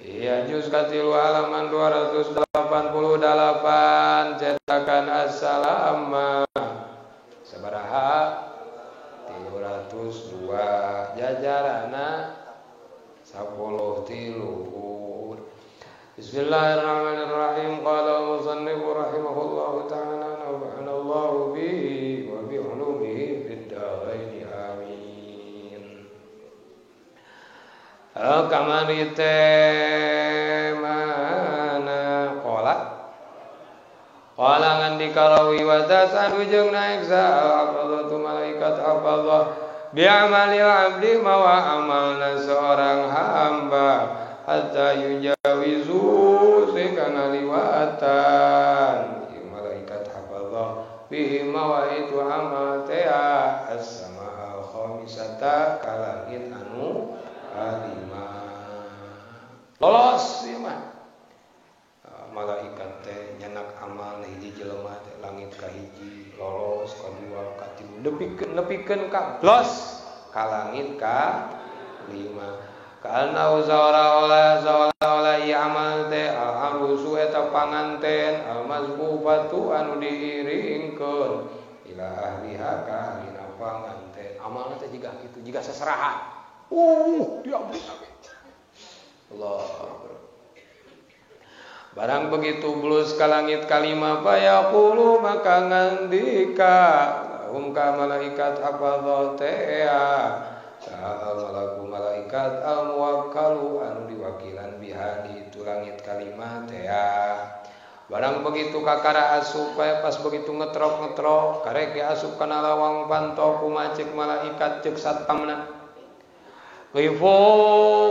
Iya juz katilu halaman 288 cetakan As-Salamah sabaraha 302 jajarana 10 tilu. Bismillahirrahmanirrahim. Qala al-musannif rahimahullahu ta'ala nafa'ana Allahu bihi wa bi ulumihi fid dharain amin. Kamari teh mana qala qala ngandika rawi wa tasadu jeung naik sa hafazatu malaikat hafazah bi amalil abdi mawa amalna seorang hamba hatta yujawizu sehingga ngaliwatan malaikat hafazah bihi mawa itu amal teh as-samaa khamisata ka langit anu kalima. Lolos ieu mah malaikat teh nyenak amal hiji jelema teh langit ka hiji lolos ka dua ka tilu nepikeun nepikeun ka los ka langit ka lima. Kana seolah-olah seolah-olah ieu amal teh al-arusu eta panganten al-mazbufatu anu diiringkeun ila ahliha ka ahlina panganten. Amalna teh jiga kitu jiga seserahan. Diabrik kabeh. Allah. Barang begitu blus ka langit kalima fayaqulu maka ngandika lahum ka malaikat hafadzah teh sa'al malaku malaikat al muwakkalu anu diwakilan biha di itu langit kalima teh. Barang begitu kakara asup pas begitu ngetrok-ngetrok karek ge asup kana lawang panto kumacek malaikat ceuk satpamna. Qifu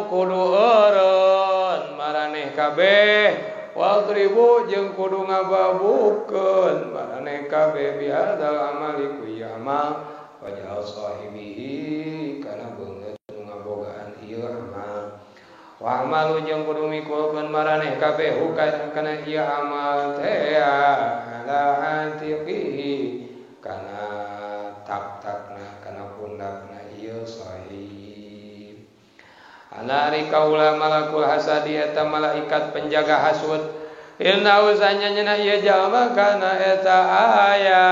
kudu eureun maraneh kabeh wadribu jeung kudu ngababukeun maraneh kabeh bihadzal amali ku ieu amal wajhal sahibihi kana beungeut nu ngabogaan ieu amal wa amalu jeung kudu mikulkeun maraneh kabeh kana ieu amal teh ala atiqihi kana tak-takna kana pundakna ieu sahib. Anari kaula malakul hasadi eta malaikat penjaga hasud. Inna usanya nyana ieu jalma kana eta aya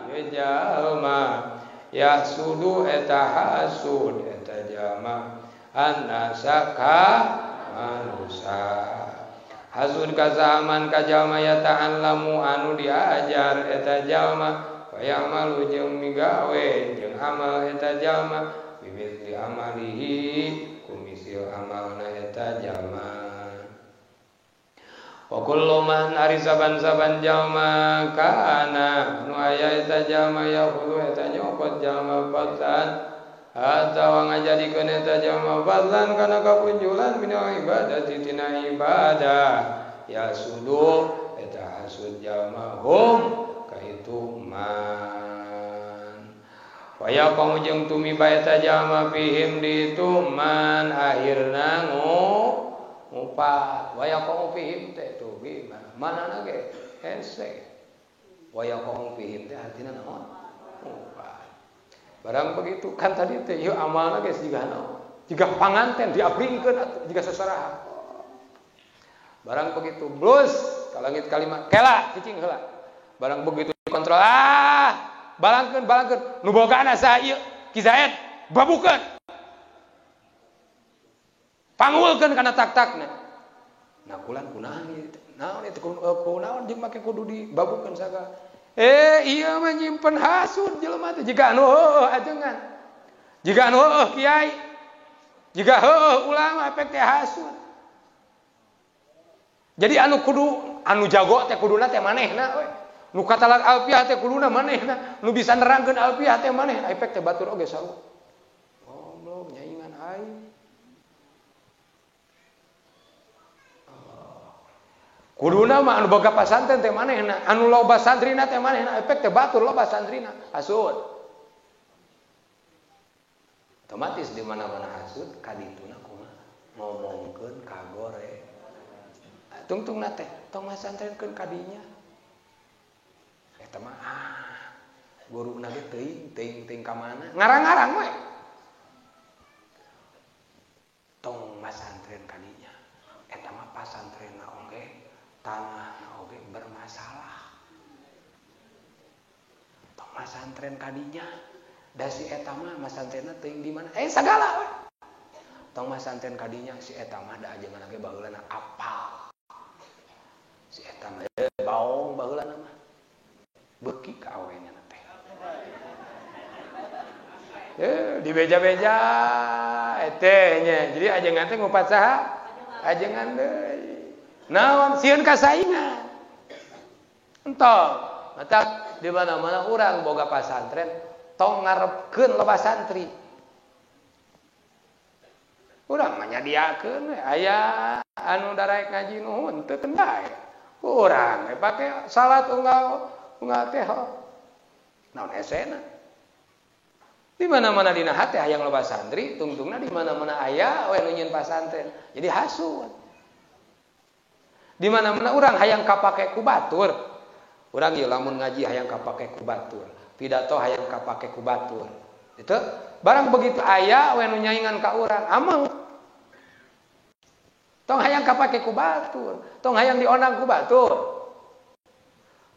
ieu jalma yahsudu eta hasud eta jalma annasa ka manusa. Hasud ka zaman ka jalma ya ta'allamu anu diajar eta jalma wa ya'malu jeung migawe jeung amal eta jalma bimithli amalihi kumisil amalna eta jalma. Wa kullu man ari saban-saban jalma kana nu aya eta jalma yaqulu eta nyokot jalma fadlan atawa ngajadikeun eta jalma fadlan kana kapunjulan mina ibadati tina ibadah ya sudu eta hasud jalma hum ka itu man. Waya kamu jeung tumiba eta jalma fihim di itu man akhirna ngupat. Waya kamu fihim teh tumiba manana ge hese. Waya kamu fihim teh artina naon? Ngupat. Barang begitu kan tadi teh ieu amalna geus jiga naon? Jiga panganten diabringkeun atuh jiga seserahan. Barang begitu blus ka langit kalima kela cicing heula. Barang begitu dikontrol balangkeun balangkeun nu bogaana saha ieu Ki Zaid babukeun pangulkeun kana tak-takna. Nah kulan kunaon ieu naon ieu kunaon jeung make kudu dibabukeun sagala. Ieu mah nyimpen hasud jelema teh jiga anu heueuh ajengan jiga anu heueuh kiai jiga heueuh ulama efek teh hasud. Jadi anu kudu anu jago teh kuduna teh manehna we. Nu katalak alfiah teh kuduna manehna, nu bisa nerangkeun alfiah teh manehna, efek teh batur oge sarua. Goblok nyaingan aing. Kuduna mah anu boga pasantren teh manehna, anu loba santrina teh manehna, efek teh batur loba santrina, hasud. Otomatis di mana-mana hasud kadituna kumaha ngomongkeun kagore. Tungtungna teh tong masantrenkeun kadinya. Eta mah guruna ge teuing teuing teuing ka mana ngarang-ngarang we. Tong masantren kadinya. Eta mah pasantrenna oge tanahna oge bermasalah. Tong masantren kadinya da si eta mah masantrenna teuing di mana? Sagala we. Tong masantren kadinya si eta mah da ajengan ge baheulana apal. Si eta mah baong baheulana mah. Beuki ka awena teh. Dibeja-beja teh nya. Jadi ajengan teh ngupat saha? Ajengan deui. Naon sieun kasaingan. Entong, matak di mana-mana urang boga pasantren tong ngarepkeun loba santri. Urang mah nyadiakeun we aya anu daraek ngaji nuhun teu teu bae. Urang we pake salat unggal unggal teh. Naon esena? Di mana-mana dina hate hayang loba santri, tungtungna di mana-mana aya we nu nyieun pasantren. Jadi hasud. Di mana-mana urang hayang kapake ku batur. Urang ieu lamun ngaji hayang kapake ku batur, pidato hayang kapake ku batur. Itu barang begitu aya we nu nyaingan ka urang, ameng. Tong hayang kapake ku batur, tong hayang diondang ku batur.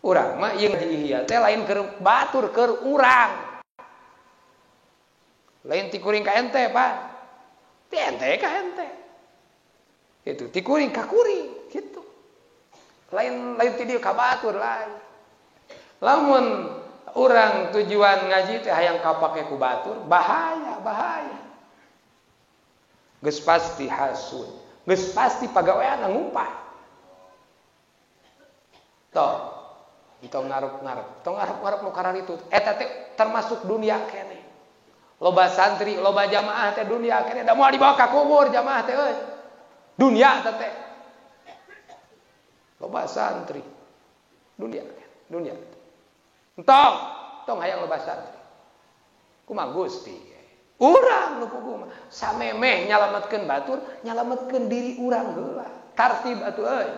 Urang mah ieu ngaji ihya teh lain keur batur, keur urang. Lain ti kuring ka ente, Pak. Ti ente ka ente. Itu ti kuring ka kuring gitu. Lain lain ti dieu ka batur lain. Lamun urang tujuan ngaji teh hayang kapake ku batur, bahaya, bahaya. Geus pasti hasud, geus pasti pagawean ngumpah. Toh, tong ngarep-ngarep, tong ngarep-ngarep nu kararitu. Eta teh termasuk dunia keneh. Loba santri, loba jamaah teh dunia keneh, da moal dibawa ka kubur jamaah teh euy. Dunia teh teh. Loba santri. Dunia, dunia. Entong, tong hayang loba santri. Kumaha Gusti? Urang nu puguh mah samemeh nyalametkeun batur, nyalametkeun diri urang heula. Tartib atuh euy.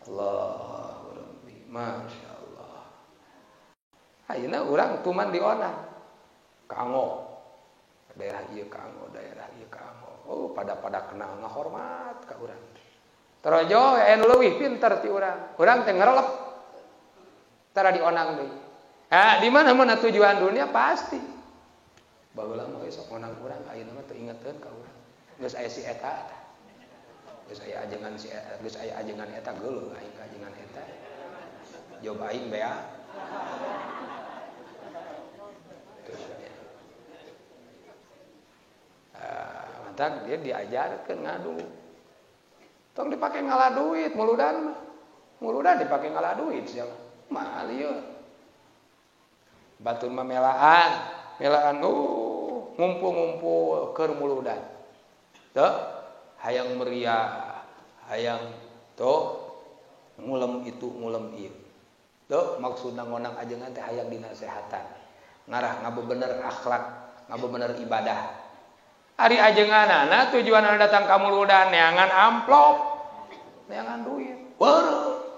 Allahu Rabbi, masyaallah. Ayeuna urang tuman dionang. Kanggo daerah ieu kanggo, daerah ieu kanggo. Oh, pada-pada kenal ngahormat ka urang. Terojo anu leuwih pinter ti urang. Urang teh ngerelep. Tara dionang deui. Ah, di mana-mana tujuan dunia pasti. Baheula mah sok ngonang urang, ayeuna mah teu ingeteun ka urang. Geus aya si eta tah. Geus aya ajengan si eta, geus aya ajengan eta geuleuh aing ka ajengan eta. Job aing bea. Matak dia diajarkeun ngadu. Tong dipake ngalah duit muludan mah. Muludan dipake ngalah duit sia. Mahal ieu. Batur mah melaan, melaan ngumpul-ngumpul keur muludan. Teu hayang meriah, hayang tuh ngulem itu ngulem ieu. Teu maksudna ngonang ajengan teh hayang dinasehatan. Ngarah ngabebener akhlak, ngabebener ibadah. Ari ajenganana tujuan anu datang ka muludan neangan amplop, neangan duit. Beureum.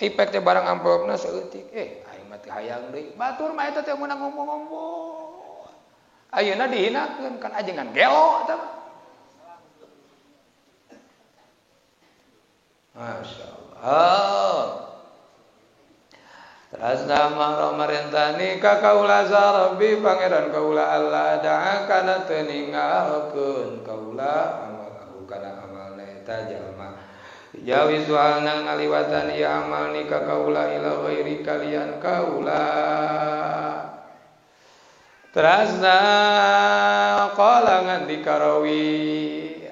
Ipek teh barang amplopna saeutik. Aing mah teu hayang deui. Batur mah eta teh meunang ngomong-ngomong. Ayeuna dihinakeun kan ajengan gelo eta mah. Masyaallah. Terus nama marentani ka kaula sarabbi pangeran kaula Allah da'a kana teu ninggalkeun kaula amal aku kana amalna eta jalma. Jawi soalna ngaliwatan ieu amal ni ka kaula ila ghairi kalian kaula. Terasna qala ngandika rawi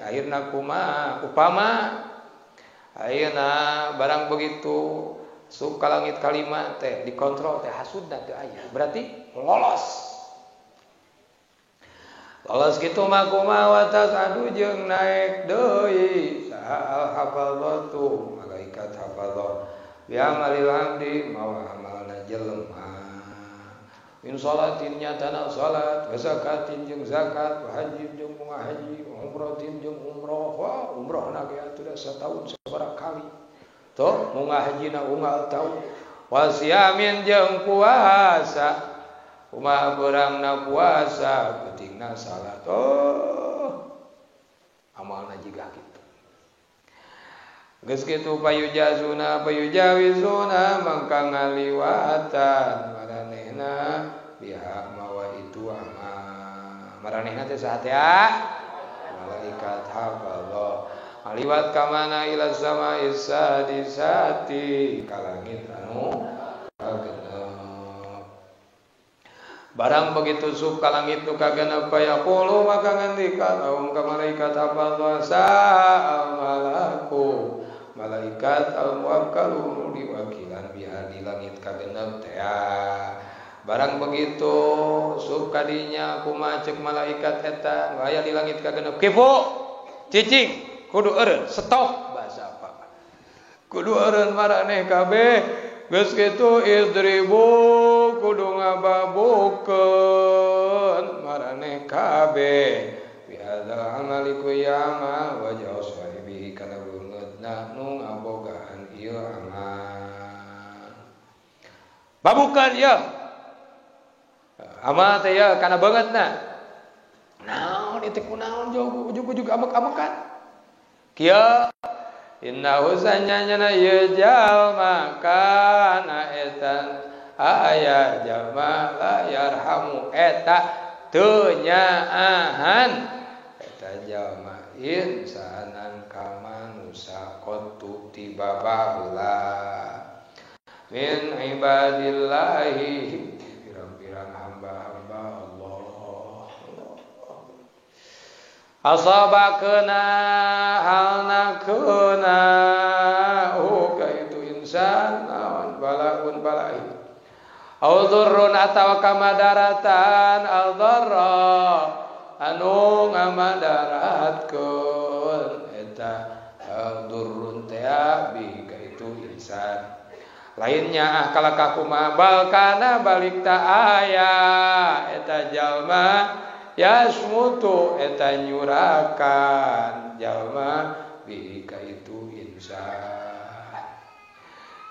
akhirna kumaha upama ayeuna barang begitu suka langit kalimat teh dikontrol teh hasudna teu aya berarti lolos lolos kitu mah kumaha watas adu jeung naek deui saha al hafazatu malaikat hafazah bi amalil abdi mawa amalna jelema min salatin nyatana salat wa zakatin jeung zakat wa haji jeung bunga haji wa umratin jeung umroh wa umrohna ge atuh sataun sabaraha kali tuh munga hajina unggal taun wa siamin jeung puasa kumaha beurangna puasa pentingna salat. Oh, Geus kitu payujazuna payujawizuna mangka ngaliwatan maranehna biha mawa itu amal. Maranehna teh saha teh? Malaikat hafadzah. Ngaliwat ka mana ila sama isadisati ka langit anu kagenep. Barang begitu sub ka langit nu kagenep payaqulu maka ngendika lahum ka malaikat hafadzah sa malaku malaikat al-muwakkalu nu diwakilan biha di langit kagenep teh. Barang begitu sub kadinya kumaha ceuk malaikat eta nu aya di langit kagenep kifu cicing kudu eureun stop bahasa apa kudu eureun maraneh kabeh geus kitu idribu kudu ngababukeun maraneh kabeh bihadzal amali ku ya wajah sahibihi kana beungeutna nu ngabogaan ieu amal. Babukeun ieu amal teh ieu kana beungeutna. Naon ieu teh kunaon ujug-ujug amek-amekan. Kieu innahu sanyana ieu jalma kana eta aya jalma la yarhamu eta teu nyaahan eta jalma insanan ka manusa qattu tiba baheula min ibadillahi pirang-pirang hamba-hamba Allah. Asaba kena halna kena ka itu insan naon balaun balahi au dzurrun atawa kamadaratan al-dzarra anu ngamadaratkeun eta dzurrun teh bi ka itu insan. Lainnya ah kalakah kumaha bal kana balik ta aya eta jalma yasmutu eta nyurakan jalma bi ka itu insan.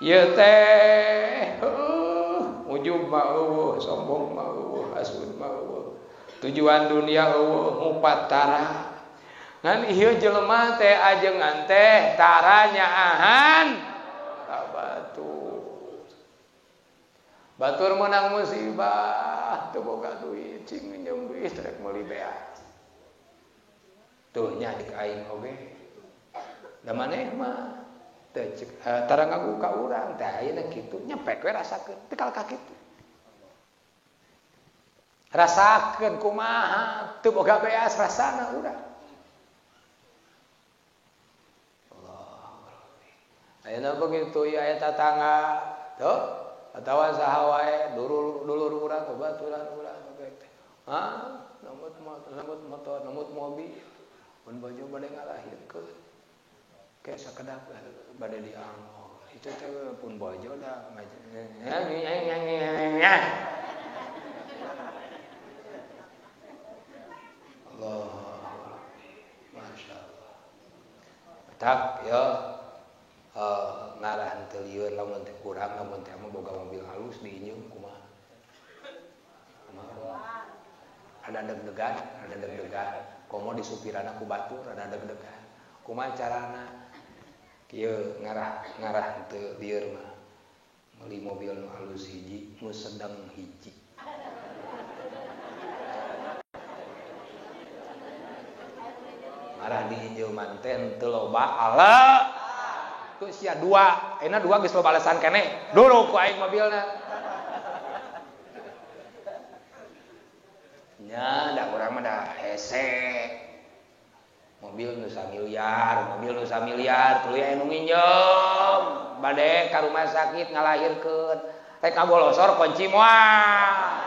Ieu teh ujub mah eueuh, sombong mah eueuh, hasud mah eueuh. Tujuan dunia eueuh ngupat tara. Ngan ieu jelema teh ajengan teh tara nyaahan ka batur. Batur meunang musibah teu boga duit cing minjem duit rek meuli beas. Tuh nya dik aing oge. Da maneh mah teu cek tara ngaku ka urang teh ayeuna kitu nyepek we rasakeun teu kalah ka kitu. Rasakeun kumaha teu boga beas rasana urang. Allah Rabbi. Ayeuna begitu ieu aya tatangga tuh atawa saha wae dulur urang babaturan urang kabeh teh. Ah, nambut motor, nambut mobil. Mun baju bade ngalahirkeun. Ke sakedap bade dianggo. Itu teh pun bojo da Allah Rabbi. Masya Allah. Tak ya ngarah henteu lieur lamun teh kurang lamun teh mah boga mobil halus diinjeum kumaha. Kumaha. Ada deg-degan, ada deg-degan. Komo disupirana ku batur ada deg-degan. Kumaha carana? Kieu ngarah henteu lieur mah. Meuli mobil nu halus hiji, nu sedeng hiji. Ngarah diinjeuman teh henteu loba ala. Ku sia dua, ayeuna dua geus loba alasan keneh. Dulu ku aing mobilna. Nya da urang mah da hese. Mobil nu samiliar, mobil nu samiliar, tuluy aya nu nginjem. Bade ka rumah sakit ngalahirkeun. Rek ngabolosor kunci moal.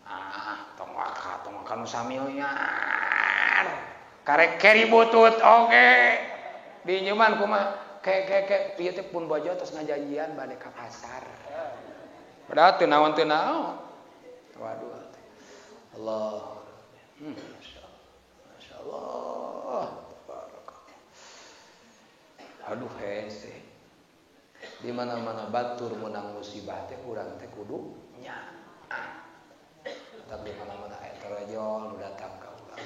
Ah, tong waka, tong waka nu samiliar. Karek keri butut oge. Diinjeman kumaha? Ke ieu teh pun bojo tos ngajanjian bade ka pasar. Padahal teu naon teu naon. Waduh. Allah. Masyaallah. Masyaallah. Tabarakallah. Aduh hese. Di mana-mana batur menang musibah teh urang teh kudu nyaah. Tapi di mana-mana aya torojol nu datang ka urang.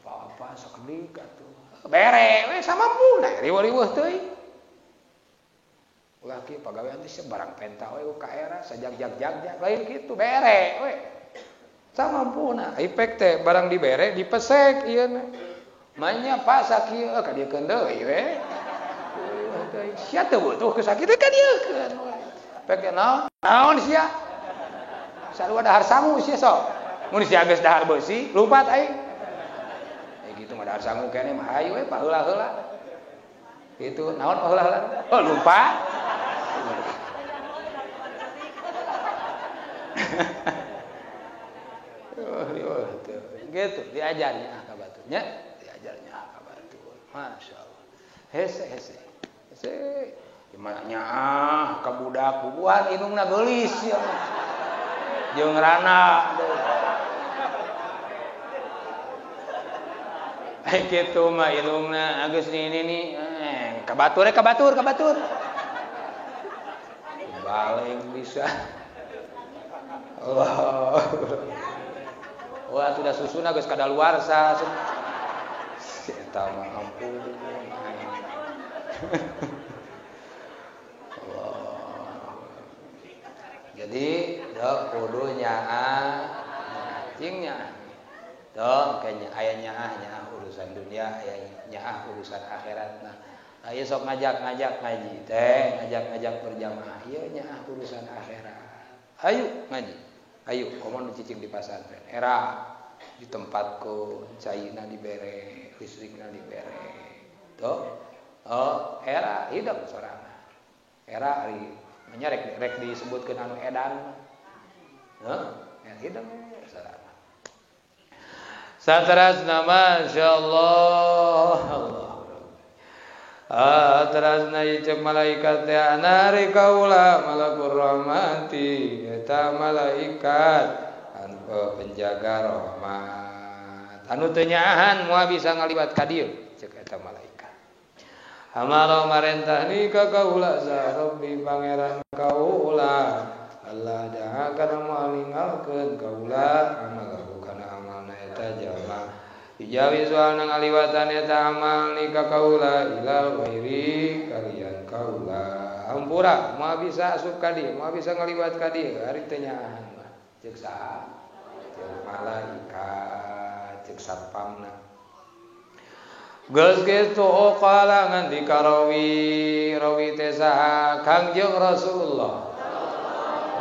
Apa-apa sakedik atuh. Bere we samampuna riweuh-riweuh teuing. Ulah kieu pagawean teh barang penta we ka era sajag-jag-jag lain kitu bere we. Samampuna ipek teh barang dibere dipesek ieu na. Manya pasak kieu ka dieukeun deui we. Sia teu butuh ku sakitu ka dieukeun we. Pek teh naon? Naon sia? Sarua dahar sangu sia sok. Mun sia geus dahar beusi, lumpat aing. Gitu mah dahar sangu keneh mah hayu we paheula-heula. Gitu naon paheula-heula? Oh lumpat. Gitu diajarnya ka baturnya, diajarnya ka batur. Masyaallah. Hese hese. Hese gimana nyaah ka budak bubuhan indungna geulis ya. Jeung rana. Kitu mah indungna geus ini nih ka batur ka batur ka batur. Balik bisa. Allah. Wah, sudah susuna geus kadaluarsa. Eta mah ampun. Allah. Jadi dok kudu nyaah cingnya. Dok kayaknya aya nyaah nyaah urusan dunia, aya nyaah urusan akhirat. Nah, aya sok ngajak-ngajak ngaji teh, ngajak-ngajak berjamaah, ieu nyaah urusan akhirat. Ayo ngaji. Ayo, komo nu cicing di pasantren. Era di tempatku, caina dibere, listrikna dibere. Tuh. Oh, era hidup sorangan. Era ari nya rek rek disebutkeun anu edan. Heuh, hidup sorangan. Saterasna masyaallah. Allah. Atrasna cek malaikat teh anari kaula malakur rahmati eta malaikat anu penjaga rahmat anu teu nyaahan moal bisa ngaliwat ka dieu cek eta malaikat. Amaro marentah ni ka kaula sa rabbi pangeran kaula Allah jaha kana moal ninggalkeun kaula amalahu kana amalna eta jalma ijawi soalna ngaliwatan eta amal ni ka kaula ila ghairi kalian kaula hampura moal bisa asup ka dieu moal bisa ngaliwat ka dieu ari teu nyaahan mah ceuk saha ceuk malaikat ceuk satpamna geus kitu qala ngandika rawi rawi teh saha Kangjeng Rasulullah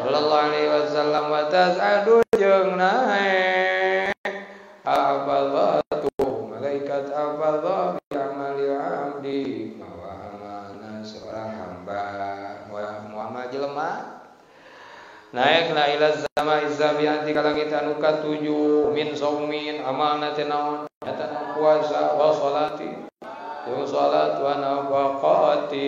sallallahu alaihi wasallam wa tas'adu jeung naek hafadzatu malaikat hafadzah bi amalil abdi mawa amalna seorang hamba mawa jelema naikna ila sama izabianti ka langit anu katujuh min saumin amalna teh naon eta puasa wa salati jeung salat wa nafaqatin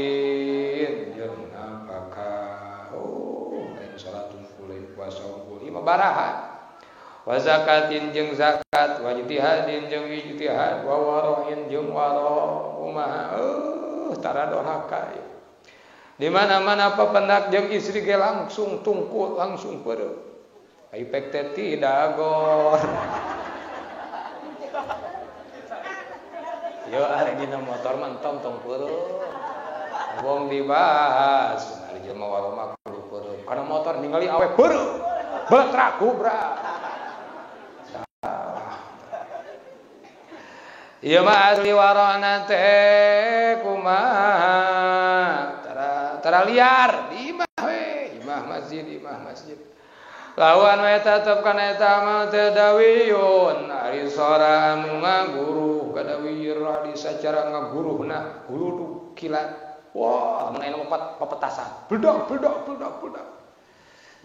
jeung nafkah. Oh lain salat unggul lain puasa unggul ieu mah baraha wa zakatin jeung zakat wa ijtihadin jeung ijtihad wa warain jeung wara kumaha tara doraka di mana-mana papendak jeung istri ge langsung tungkul langsung peureum ipek teh tidak gor yo ari dina motor mah entong tong peureum wong dibahas ari jelema waro mah kudu peureum kana motor ningali awe peureum betrak kubra. Ieu mah asli warana teh kumaha tara liar di imah we imah masjid imah masjid lawan we tetep kana eta amal teh dawiyun ari sora anu ngaguruh kadawiyir di sacara ngaguruhna guludug kilat wah mun aya pepetasan bledak bledak bledak bledak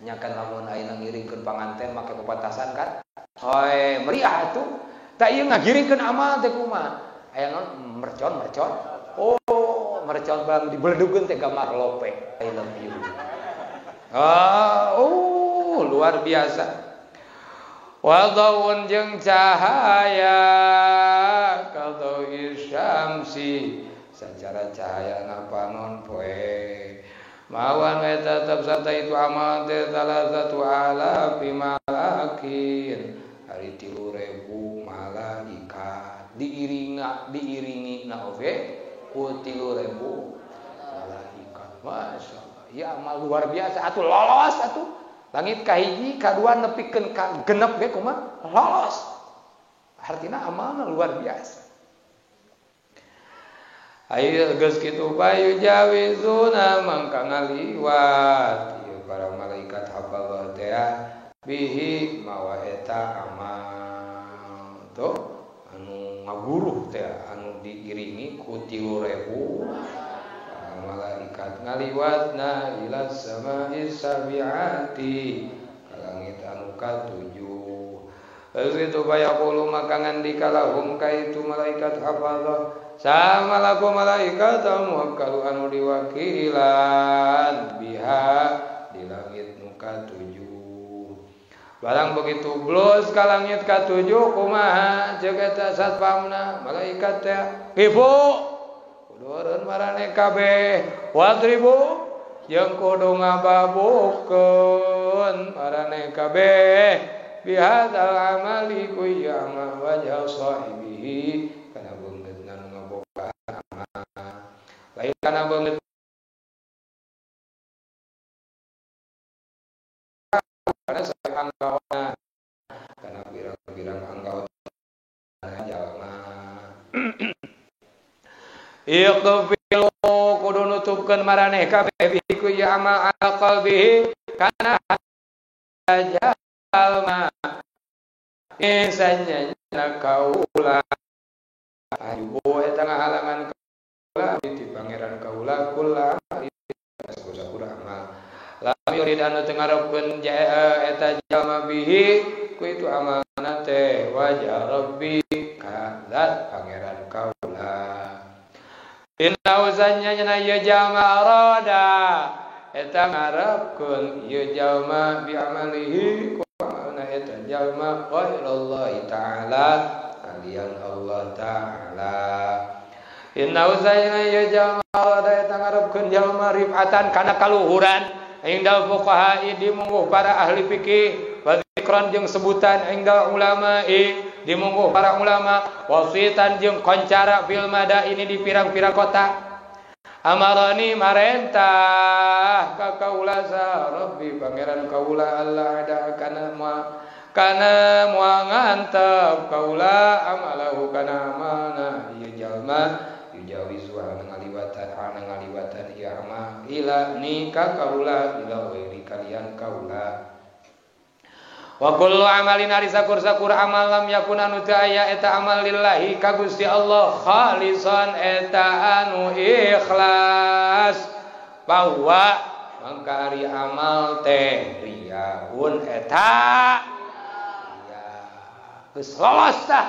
nya kan lamun ayeuna ngiringkeun panganten make pepetasan kan hoy meriah atuh. Tak ieu ngagiringkeun amal teh kumaha? Aya naon mercon mercon. Oh, mercon bang dibeledugeun teh gambar lope. I love you. Ah, oh, luar biasa. Wa dawun jeung cahaya kadoi syamsi sacara cahaya panon poe. Mawan we tetep sarta itu amal teh salah satu ala malakin. ari 3.000 malaikat diiringi na oge ku 3.000 malaikat. Masyaallah, ya amal luar biasa atuh lolos atuh. Langit kahiji kadua nepikeun ka genep ge kumaha lolos. Artina amalna luar biasa. Ayo geus kitu payu jawizuna mangka ngaliwat ieu para malaikat hafal teh bihi mawa eta amal tuh anu ngaguruh teh anu diiringi ku 3.000 malaikat ngaliwatna ila sama'is sabi'ati ka langit anu katujuh. Geus kitu payaqulu maka ngandika lahum ka itu malaikat hafazah sama laku malaikat muwakkalu anu diwakilan biha di langit nu katujuh. Barang begitu blus ka langit katujuh kumaha ceuk eta satpamna malaikat teh ibu kudu marane kabeh wadribu jeung kudu ngababukeun marane kabeh bihadzal amali ku ya ma wajha sahibihi kana beungeutna nu ngabogaan amal lain kana beungeut kana saanggawana kana pirang-pirang anggawana jalma iqfilu kudu nutupkeun maraneh kabeh bihi ku ieu amal ala qalbihi kana jalma insanya kaula ayu eta ngahalangan kaula ti pangeran kaula kula sakur amal lam yurid anu teu ngarepkeun eta jalma bihi ku itu amalna teh wajah rabbi ka zat pangeran kaula. Inna usanya nya ieu jalma arada eta ngarepkeun ieu jalma bi amalihi ku amalna eta jalma ghairallahi ta'ala kalian Allah ta'ala. Inna usanya ieu jalma arada eta ngarepkeun jalma rifatan kana kaluhuran indal fuqaha dimungguh para ahli fikih wa zikran jeung sebutan indal ulama'i dimungguh para ulama wasitan jeung koncara fil madaini di pirang-pirang kota. Amarani marentah ka kaula sa rabbi pangeran kaula Allah ada kana moal kana moal ngantep kaula amalahu kana amalna ieu jalma yujawizu ana ngaliwatan ieu amal ila ni ka kaula ila ghairi kalian kaula. Wa kullu amalin ari sakur-sakur amal lam yakun anu teu aya eta amal lillahi ka Gusti Allah khalisan eta anu ikhlas bahwa mangka ari amal teh riyaun eta riya geus lolos tah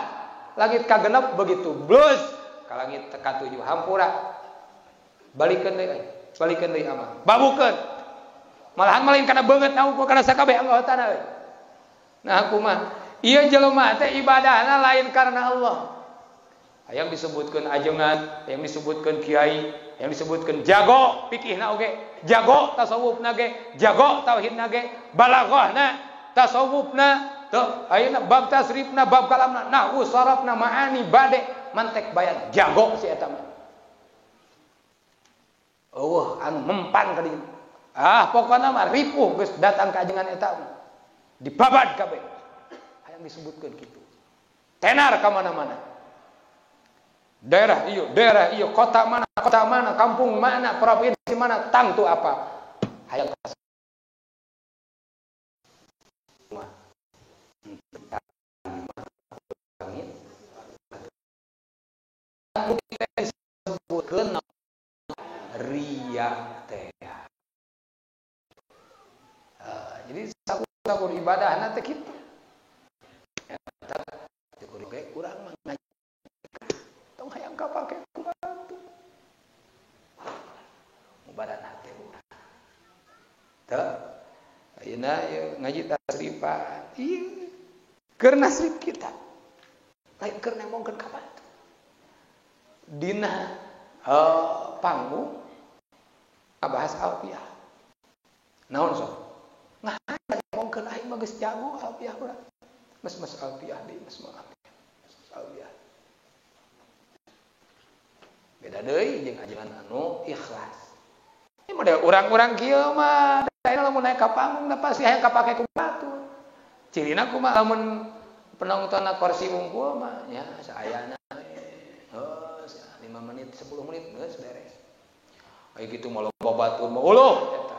langit kagenep begitu blus ka langit katujuh hampura balikeun deui amal babukeun malahan malain kana beungeut na ukur kana sakabeh anggotana euy. Nah aku mah ieu jelema teh ibadahna lain karena Allah. Hayang disebutkeun ajengan, hayang disebutkeun kiai, hayang disebutkeun jago fikihna oge, jago tasawufna ge, jago tauhidna ge, balaghahna, tasawufna, tuh ayeuna bab tasrifna, bab kalamna, nahwu sarafna, ma'ani, bade, mantek bayan jago si eta mah. Eueuh anu mempan ka dieu. Ah pokona mah ripuh geus datang ka ajengan eta mah. Dibabad kabeh. Hayang disebutkeun kitu. Tenar ka mana-mana. Daerah ieu, kota mana, kampung mana, provinsi mana, tangtu apa. Hayang disebutkeun riya teh. Jadi sakur ibadahna teh kitu. Eta teh ge urang mah ngaji. Tong hayang kapake ku batu. Mubadan hate urang. Teu ayeuna ieu ngaji tasrifan. Ieu keur nasib kita. Lain keur nembongkeun ka batu. Dina panggung ngabahas alfiah. Naon sok? Nah, ngomongkeun aing mah geus jago alfiah urang. Mas alfiah deui, mas alfiah. Beda deui jeung ajengan anu ikhlas. Ini model urang-urang kieu mah, da lamun naik ka panggung da pasti hayang kapake ku batur. Cirina kumaha lamun penonton kursi wungkul mah ya saayana heuh 5 menit 10 menit geus beres. Aya kitu mah loba batur mah uluh eta.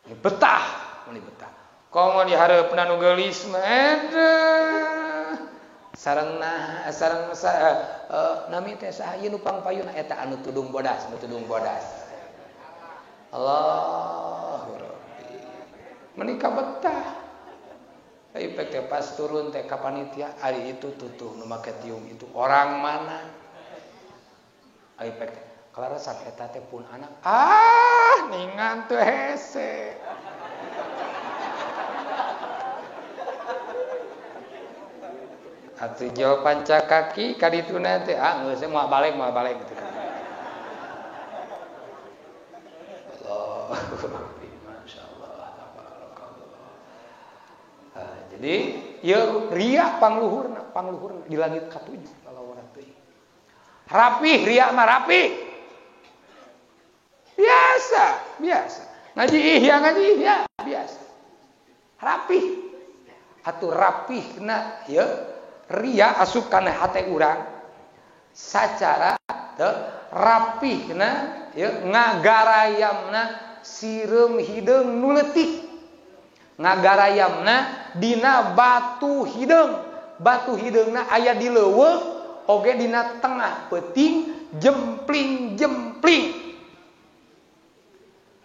Ini betah, mun betah. Komo di hareupna nu geulis mah aduh. Sareng nah sareng nami teh saha ieu nu pangpayuna eta anu tudung bodas, nu tudung bodas. Allahu Rabbi. Menikah betah. Ai pek teh pas turun teh ka panitia ari itu tutuh nu make tiung itu orang mana? Ai pek teh kalaresan eta teh pun anak ah ningan teu hese. Atuh jauh panca kaki kadituna teh ah geus moal balik gitu. Allah, masyaallah, tabarakallah. Jadi ieu ria pangluhurna, pangluhurna di langit katujuh lalawara teuing. Rapih ria mah rapih. Biasa, biasa. Ngaji ihya biasa. Rapih. Atuh rapihna ieu ria asup kana hate urang sacara teu rapihna ieu ngagarayamna sireum hideung nu leutik, ngagarayamna dina batu hideung, batu hideungna aya di leuweung oge dina tengah peuting jempling-jempling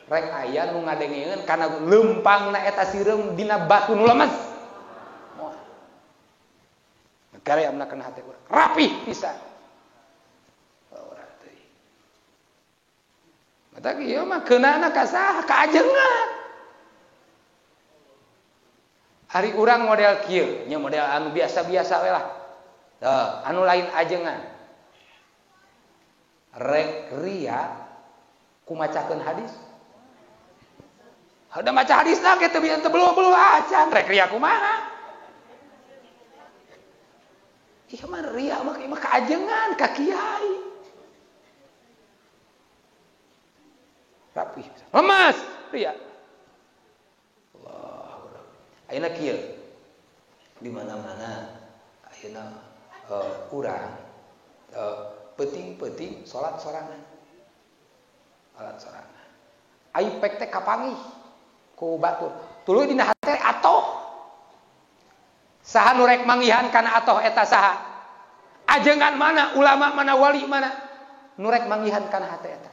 rek aya nu ngadengeun kana leumpangna eta sireum dina batu nu lemes. Garayamna kana hate urang rapih pisan. Urang teuing. Mata ieu mah keunana ka saha? Ka ajengan. Ari urang model kieu, nya model anu biasa-biasa we lah. Teu, anu lain ajengan. Rek ria kumacakeun hadis. Heuda maca hadisna ge teu belum-belum acan, rek ria kumaha? Ih mah ria mah ka ajengan, ka kiai. Rapih. Lemas ria. Allahu Akbar. Ayeuna kieu. Di mana-mana ayeuna urang peuting-peuting salat sorangan. Salat sorangan. Ai pek teh kapanggih ku batur. Tuluy dina hate atoh. Saha nu rek manggihan kana atoh eta saha? Ajengan mana, ulama mana, wali mana nu rek manggihan kana hate eta?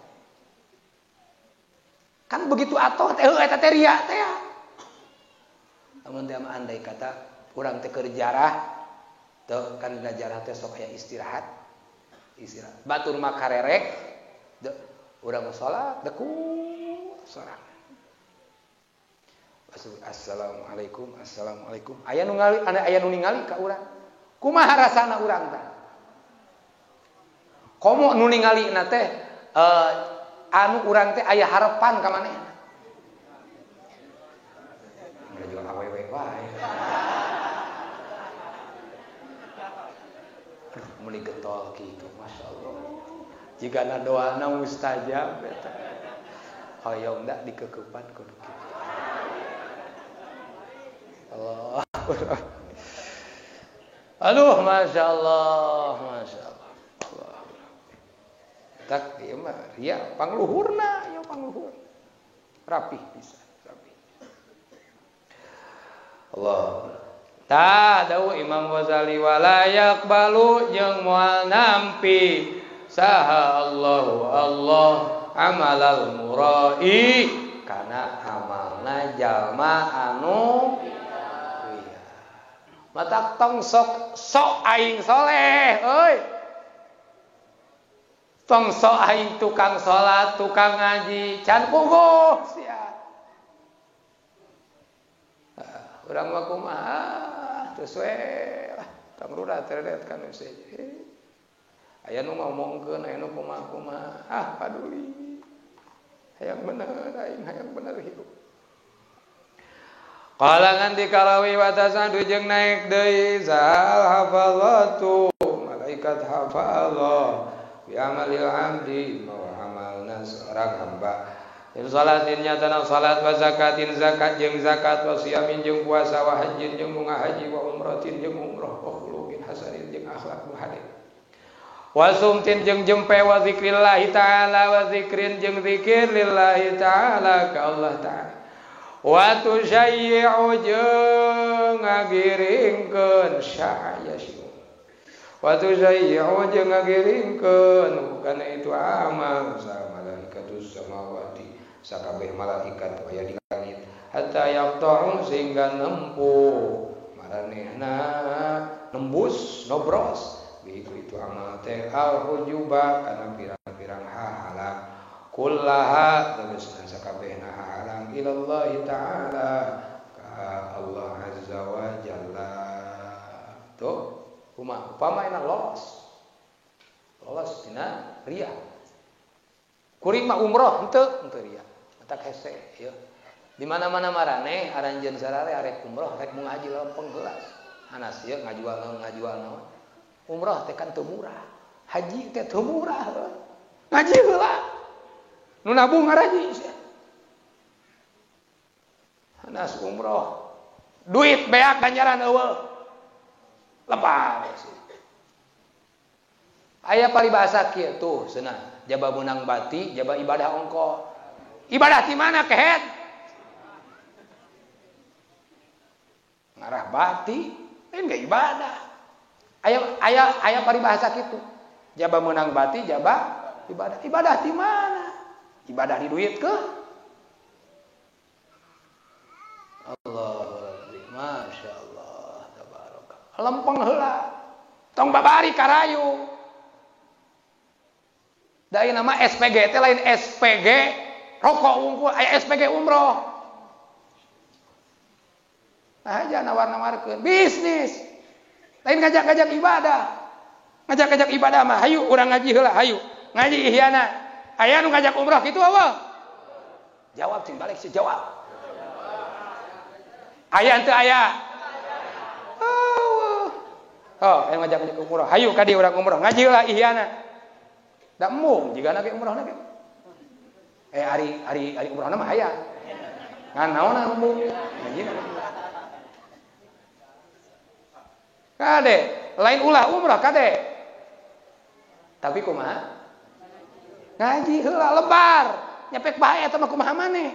Kan begitu atoh teh eta teh ria teh. Lamun teh andai kata urang teh keur jarah teu kan dina jarah teh sok aya istirahat. Istirahat. Batur mah karerek urang salat deku sorangan. Assalamualaikum, assalamualaikum. Aya nu ngali, aya nu ningali ka urang. Kumaha rasana urang tah? Komo nu ningalina teh anu urang teh aya harapan ka manehna. Ngajual awewe wae. Aduh, meuni getol kitu, masyaallah. Jigana doana mustajab eta. Hoyong da dikekepan kudu kitu. Allah. Aduh, masya Allah, masya Allah. Allah. Tak ieu mah ria pangluhurna, ieu pangluhur. Rapih bisa, rapih. Allah. Ta dawuh Imam Ghazali wala yaqbalu jeung moal nampi saha Allahu Allah amalal murai kana amalna jalma anu matak tong sok sok aing soleh euy. Tong sok aing tukang salat, tukang ngaji, can puguh sia. Urang mah kumaha geus we lah tong rurat teret ka nu seje. Aya nu ngomongkeun, aya nu kumaha-kumaha, ah paduli. Hayang bener aing, hayang bener hirup. Qala ngandika rawi wa tasadu jeung naik deui zal hafazatu malaikat hafazah bi amalil abdi mawa amalna seorang hamba. In salatin nyatana salat wa zakatin zakat jeung zakat wa siyamin jeung puasa wa hajjin jeung munga haji wa umratin jeung umrah wa khuluqin hasanin jeung akhlak nu hade. Wa sumtin jeung jempe wa zikrillahi ta'ala wa zikrin jeung zikir lillahi ta'ala ka Allah ta'ala. Wa tusyayyi'u jeung ngagiringkeun sya'yasyu. Wa tusyayyi'u jeung ngagiringkeun kana itu amal sa malaikatus samawati sakabeh malaikat aya di langit hatta yaqta'u sehingga nempuh maranehna nembus nobros biku itu amal teh al hujuba kana pirang-pirang hahalang kullaha tegasna sakabehna hahalang ilallahi ta'ala ka Allah azza wa jalla. Tuh kumaha upama enak lolos lolos dina riya kuring mah umroh henteu henteu riya matak hese ieu di mana-mana maraneh aranjeun sarare arek umroh rek mun ngaji lempeng heula anas ieu ngajual ngajual naon umroh teh kan teu murah haji teh teu murah ngaji heula nu nabung ngaraji anas umroh duit beak ganjaran eueuh lebar aya paribasa kieu tuh cenah jaba meunang bati jaba ibadah ongko ibadah di mana kehet ngarah bati lain ge ibadah aya aya aya paribasa kitu jaba meunang bati jaba ibadah ibadah di mana ibadah di duit ke Allah Masya Allah tabaraka lempeng heula tong babari karayu da ieu nama SPG teh lain SPG rokok wungkul aya SPG umroh nah aja nawar-nawarkeun bisnis lain ngajak-ngajak ibadah ngajak-ngajak ibadah mah hayu urang ngaji heula hayu ngaji ihyana aya nu ngajak umroh kitu eueuh jawab cing balik sih jawab aya henteu aya eueuh oh aya ngajak-ngajak umroh hayu ka dieu urang umroh ngaji heula ihyana da embung jigana ge umrohna ge ari ari ari umrohna mah aya ngan naonna embung ngajina kade lain ulah umroh kade tapi kumaha ngaji heula lebar nyepek bae eta mah kumaha maneh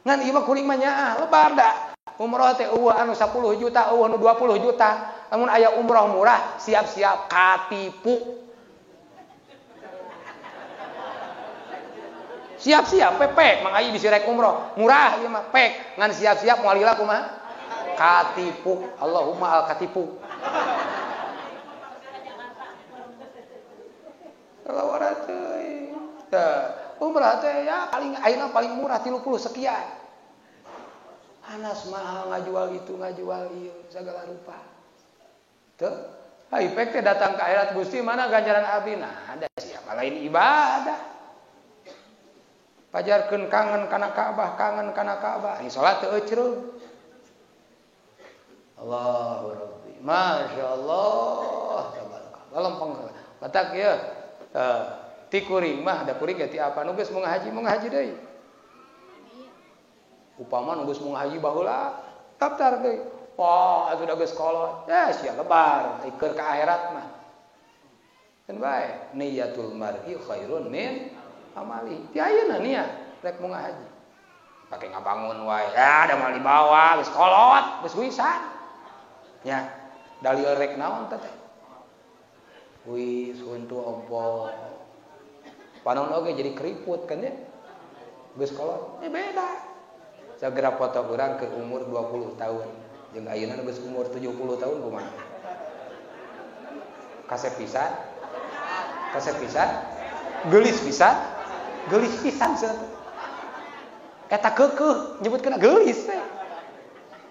ngan ieu mah kuring mah nyaah lebar da umroh teh eueuh anu 10 juta eueuh anu 20 juta lamun aya umroh murah siap-siap katipu siap-siap pepek mang ai bisi rek umroh murah ieu mah pek ngan siap-siap moal lila kumaha katipu Allahumma al katipu kalau teuing teh umrah teh ya paling ayeuna paling murah 30 sekian anas mahal ngajual itu ngajual ieu segala rupa teu ai pek teh datang ke akhirat Gusti mana ganjaran abdi nah ada siapa lain ibadah pajarkeun kangen kana Ka'bah kangen kana Ka'bah ini salat teu eucreug Allahu Rabbi Masya Allah tabaraka lempeng batak ieu ti kuring mah da kuring ge ti apa nu geus mau ngahaji deui upama nu geus mau ngahaji baheula daftar deui wah atuh da geus kolot ya sia lebar iker ka akhirat mah kan bae niyatul mar'i khairun min amali ti ayeuna niat rek mau ngahaji pake ngabangun wae ya da moal dibawa geus kolot geus wisan nya dalil rek naon teh wis huntu ompo panon oge jadi keriput kan ya geus kolot beda segera foto urang ke umur 20 tahun jeung ayeuna geus umur 70 tahun kumaha kasep pisan geulis pisan cenah eta keukeuh nyebutkeun geulis teh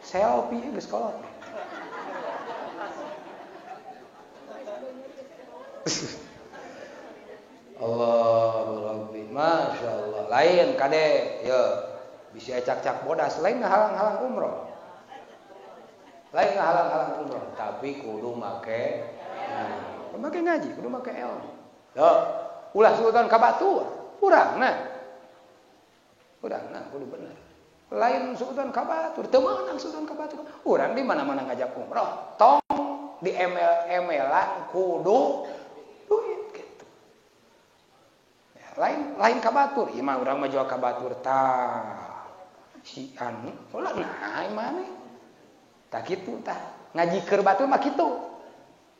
selfie geus kolot Allahu Rabbi Masya Allah lain kade ya bisa cak-cak bodas lain halang-halang umroh Lain ngahalang-halang umroh, tapi kudu make make ngaji, kudu make ilmu. Tuh, ulah sultan ka batur, urangna. Urangna kudu bener. Lain sultan ka batur, teu meunang sultan ka batur. Urang di mana-mana ngajak umroh, tong di emel-emelan kudu duit gitu. Ya, lain ka batur, ieu mah urang mah jual ka batur tah. Si anu, ulah nah maneh. Tah kitu tah. Ngaji keur batur mah kitu.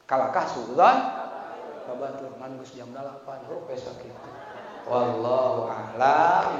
Kalakah sultan ka batur ngan geus jam 8 heuh besok kitu. Wallahu a'lam.